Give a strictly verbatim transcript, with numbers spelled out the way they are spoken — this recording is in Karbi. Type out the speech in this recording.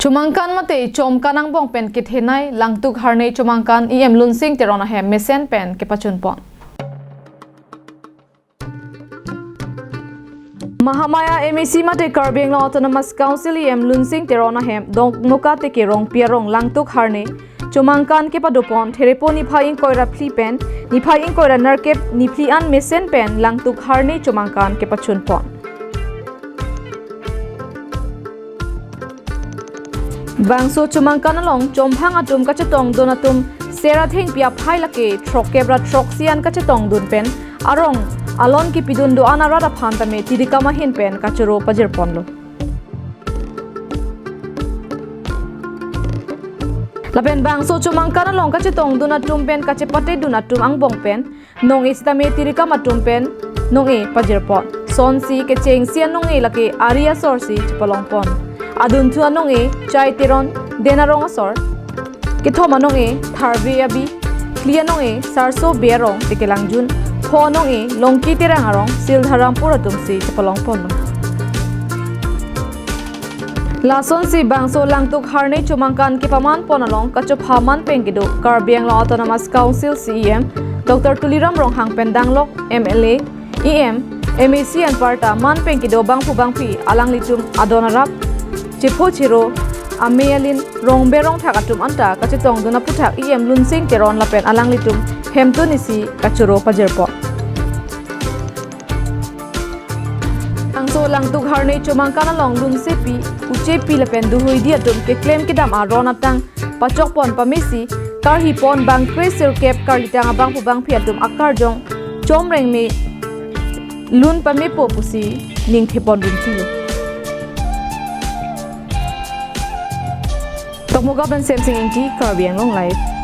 Chomangkan mate chomkan angbong pen kethenei Langtuk Harne Chomangkan E M Lunsing Teron ahem mesen pen kepachunpon. Mahamaya M A C mate Karbi Anglong Autonomous Council E M Lunsing Teron ahem Dongmukak Teke Rongpi arong Langtuk Harne Chomangkan kepadopon Therepo niphai ingkoi ra phli pen niphai ingkoi ra nerkep niphli an mesen pen Langtuk Harne Chomangkan kepachunpon. Bangso Chomangkan along chomphang atum kachetongdun atum sera thengpi aphai lake throkkep ra throksi an kachetongdun pen arong alon kepidun do-an arat aphan tame tirikam ahin pen kachoro pajirponlo. Lapen bangso Chomangkan along kachetongdun atum pen kachepatedun atum angbong pen nong-e sitame tirikam atum pen nong-e pajirpon. Sonsi kechengsi anong-e lake ari asor si chepalongpon. Adunthu anong-e Chai Teron, Den arong asor. Kethom anong-e Tharve Abi, phli anong-e Sarso Bey arong Tekelangjun, pho anong-e Longki Terang arong Sildharampur atum si chepalongponlo. Lasonsi bangso Langtuk Harne Chomangkan kepamanpon along kachophaman pen kedo Karbi Anglong Autonomous Council C E M Doctor Tuliram Ronghang pen danglok M L A, E M, M A C anparta man pen kedo bangphu bangphi alanglitum adon arap, chepho chero, amei alin, rongbe rongthak atum anta kachetongdun aphuthak E M Lunsing Teron lapen alanglitum hemtun isi kachoro pajirpon. Bangso Langtuk Harne Chomangkan along lunsepi, uchepi lapen duhuidi atum keklem kedam aron atang pachokpon pamesi karhipon bang kre sirkep karlitang abangphu bangphi atum akarjong chomreng me lun pamepo pusi ningthepon rinchilo. Tokmoka pen Semsing Ingti, Karbi Anglong Live.